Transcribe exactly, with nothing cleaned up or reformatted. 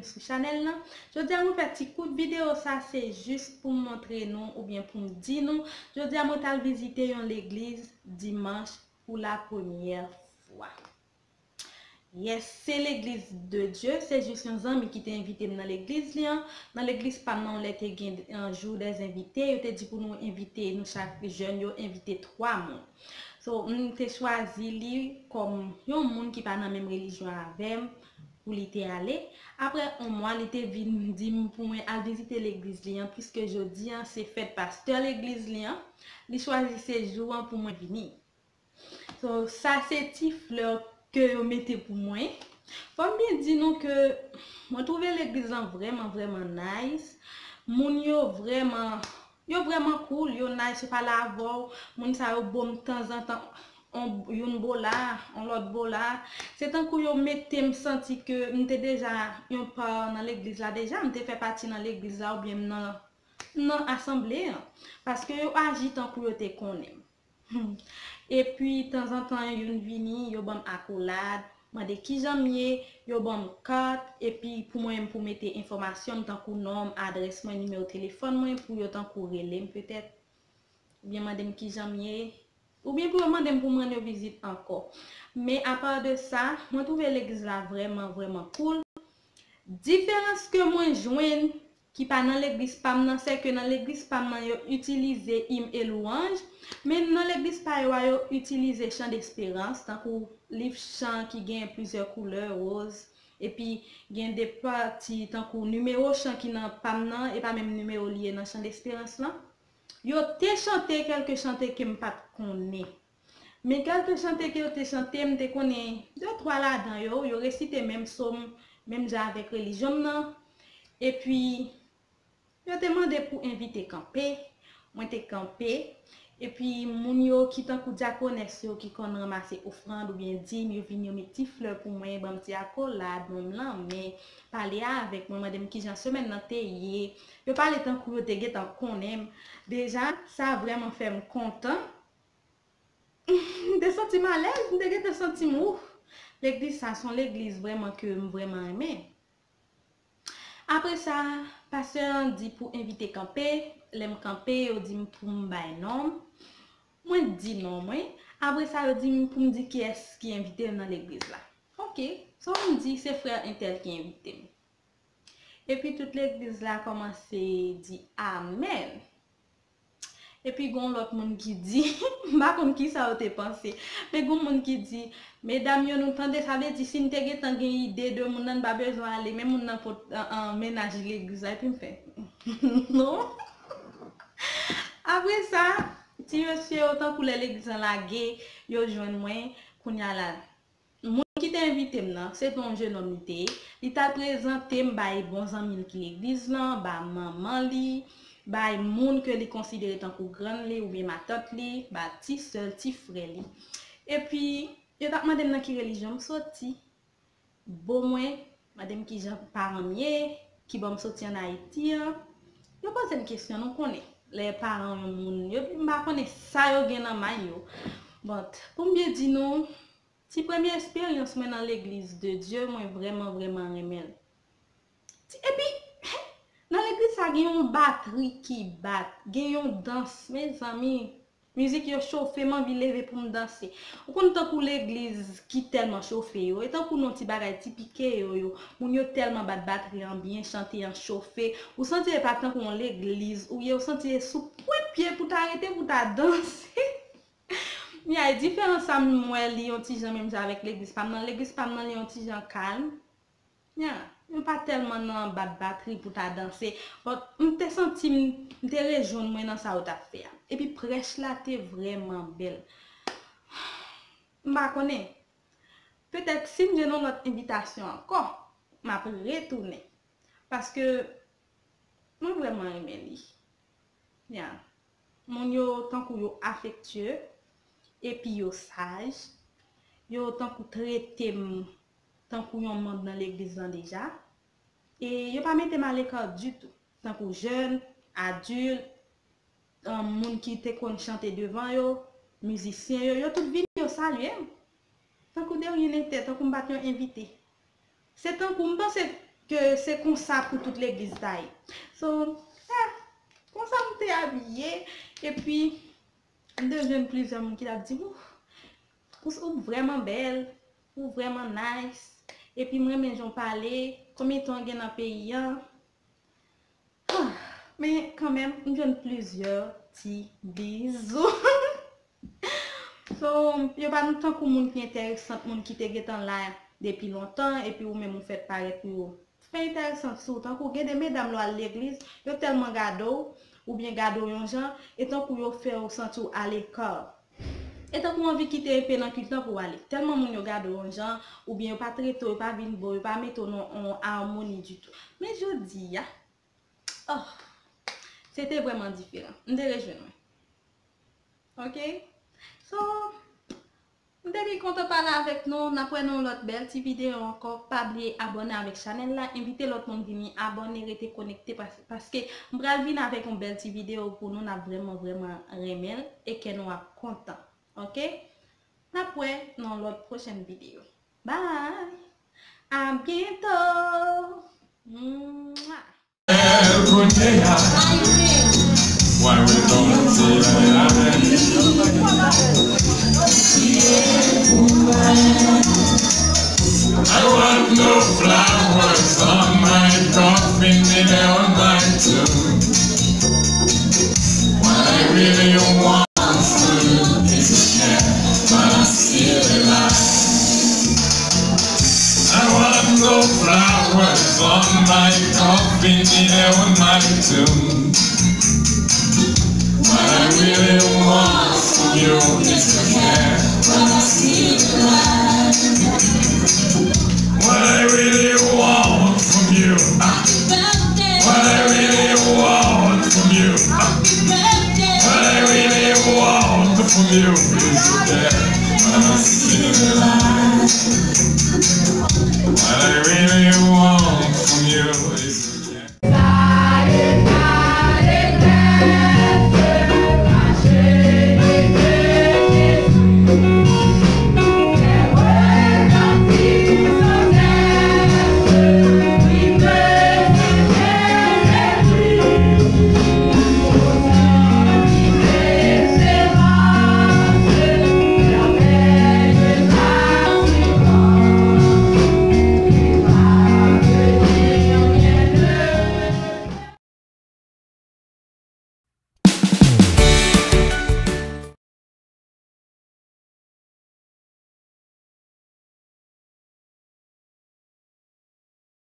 sou chanèl lan. Jodi a mwen fè ti kout videyo sa, se jis pou m montre nou oubyen pou m di nou. Jodi a mwen t al vizite yon legliz dimanch pou la premyè fwa. Yes, se legliz de Dye, se jis yon zanmi ki te envite m nan legliz li an. Nan legliz pa m nan, lè te gen yon jou dèzenvite, yo te di pou nou envite, nou chak jèn yo envite twa moun. So, m te chwazi li kòm yon moun ki pa nan menm relijyon avè m pou li te ale. Apre yon mwa, li te vin di m pou mwen al vizite legliz li an, piske jodi an se fèt pastè legliz li an, li chwazi se jou an pou mwen vini. So, sa se ti flè ke yo mete pou mwen. Fò m byen di nou ke mwen twouve legliz lan vrèman, vrèman nice. Moun yo vrèman, yo vrèman cool, yo nice, yo pale avè w. Moun sa yo bo m tanzantan on, youn bo la, on lòt bo la. Se tankou yo mete m santi ke m te deja yon pa nan legliz la deja, m te fè pati nan legliz la oubyen m nan, m nan asanble an. Paske yo aji tankou yo te konnen m. Epi, tanzantan, youn vini, yo ban m akolad, mande kijan m ye, yo ban m kat, epi pou mwen menm pou mete enfòmasyon m, tankou non m, adrès mwen, nimewo telefòn mwen, pou yo tankou rele m petèt, oubyen mande m kijan m ye, oubyen pou yo mande m pou m rann yo vizit ankò. Men apa de sa, mwen twouve legliz la vrèman, vrèman cool. Diferans ke mwen jwenn ki pa nan legliz pa m nan, se ke nan legliz pa m nan, yo itilize im e lwanj, men nan legliz pa yo a, yo itilize chan desperans, tankou liv chan ki gen plizyè koulè, woz, epi gen de pati tankou nimewo chan ki nan pa m nan, e pa menm nimewo li ye nan chan desperans lan. Yo te chante kèlke chante ke m pa t konnen. Men kèlke chante ke yo te chante, m te konnen de twa ladan yo, yo resite menm sòm, menm jan avèk relijyon m nan. Epi, yo te mande pou envite kanpe. Mwen te kanpe. Epi, moun yo ki tankou dyakonès yo ki konn ranmase ofrann oubyen dim, yo vin yo met ti flè pou mwen, ban m ti akolad, ban m lanmen, pale avèk mwen, mande m kijan semèn nan te ye. Yo pale tankou yo te gentan konnen m. Deja, sa vrèman fè m kontan. M te santi m alèz, m te gentan santi m, ouf, legliz sa se yon legliz vrèman ke m vrèman renmen. Apre sa, pastè an di pou envite kanpe, lè m kanpe, yo di m pou m bay non m. Mwen di non mwen, apre sa yo di m pou m di kiyès ki envite m nan legliz la. Ok, so m di se frè entèl ki envite m. Epi tout legliz la kòmanse di amèn. Epi gon lòt moun ki di, m pa konn kisa yo te panse, men gon moun ki di, medam yo, nou tande, sa vle di si n te gentan gen ide de moun nan, n pa bezwen ale, men moun nan pot an, an mennaj legliz la, epi m fè, non. Apre sa, ti mesye yo, tankou lè legliz lan lage, yo jwenn mwen, kounye a la, moun ki te envite m nan, se te yon jenòm li te ye. Li t al prezante m bay bon zanmi l ki legliz lan, bay manman li, bay moun ke li konsidere tankou grann li oubyen matant li, bay ti sè l, ti frè li. Epi, yo t ap mande m nan ki relijyon m soti. Bon, mwen, mande m kijan paran m ye, ki bò m soti ann Ayiti an. Yo poze m kesyon, nou konnen. Lè paran yon moun, yo, m pa konnen sa yo gen nan may yo. But, pou m byen di nou, ti premye esperyans mwen nan legliz de Dye, mwen vrèman, vrèman renmen l. Ti, epi, nan legliz sa gen yon batri ki bat, gen yon dans, mezanmi, mizik yo chofe, m anvi leve pou m danse. Ou konn tankou legliz ki tèlman chofe yo, e tankou nan ti bagay ti pike yo, yo, moun yo tèlman bat batri an byen, chante an chofe, ou santi e pa tankou yon legliz ou ye, ou santi e sou pwent pye pou ta rete, pou ta danse. Ya, e diferans sa m wè li yon ti jan menm jan avèk legliz pa m nan. Legliz pa m nan li yon ti jan kalm. Ya, yo pa tèlman nan bat batri pou ta danse. But m te santi m, m te rejwenn mwen nan sa yo t ap fè a. Epi prèch la te vrèman bèl. M pa konnen. Petèt si m jwenn yon lòt envitasyon ankò, m ap retounen. Paske mwen vrèman renmen li. Ya. Moun yo tankou yo afektye, epi yo saj. Yo tankou trete m tankou yon manm nan legliz lan deja. E yo pa mete m aleka ditou. Tankou jèn, adilt, um, moun ki te konn chante devan yo, mizisyen yo, yo tout vini, yo salye m. Tankou de ryen nete, tankou m pa t yon envite. Se tankou m panse, ke se konsa pou tout legliz ta ye. So, ah, konsa m te abiye, epi m te jwenn plizyè moun ki t ap di m, ou, ou vrèman bèl, ou vrèman nice, epi m renmen jan w pale, konbyen tan w gen nan peyi a? Men kanmenm, m jwenn plizyè ti bizou. So, yo pa tankou moun ki enteresan, moun ki te gentan la depi lontan, epi ou menm ou fèk parèt pou yo. Fè enteresan sou, tankou gen de medam lè w al legliz, yo tèlman gade w, oubyen gade w yon jan, e tankou yo fè w santi w aleka. E tankou w anvi kite enpe nan kilt lan pou w ale. Tèlman moun yo gade w yon jan, oubyen yo pa trete w, yo pa vin ba w, yo pa mete w nan yon amoni ditou. Men jodi a, oh, se te vrèman diferan. M te rejwenn mwen. Ok? So, m te byen kontan pale avèk nou. N ap wè nan yon lòt bèl ti videyo ankò. Pa bliye abòne avèk chanèl la. Envite lòt moun vini abòne, rete konekte pas-, paske m pral vin avèk yon bèl ti videyo pou nou. N ap vrèman, vrèman renmen l e kè nou ap kontan. Ok? N ap wè nan yon lòt pwochèn videyo. Bye! A byento! Mwah! Kounye a, why we don't say that? I want no flowers on my coffin, neither on my tomb. What I really want is a cat, but I'm still alive. I want no flowers on my coffin, neither on my tomb. What I really want from you is to care, but I'm still alive. What I really want from you, ah. What I really want from you, ah. What I really want from you.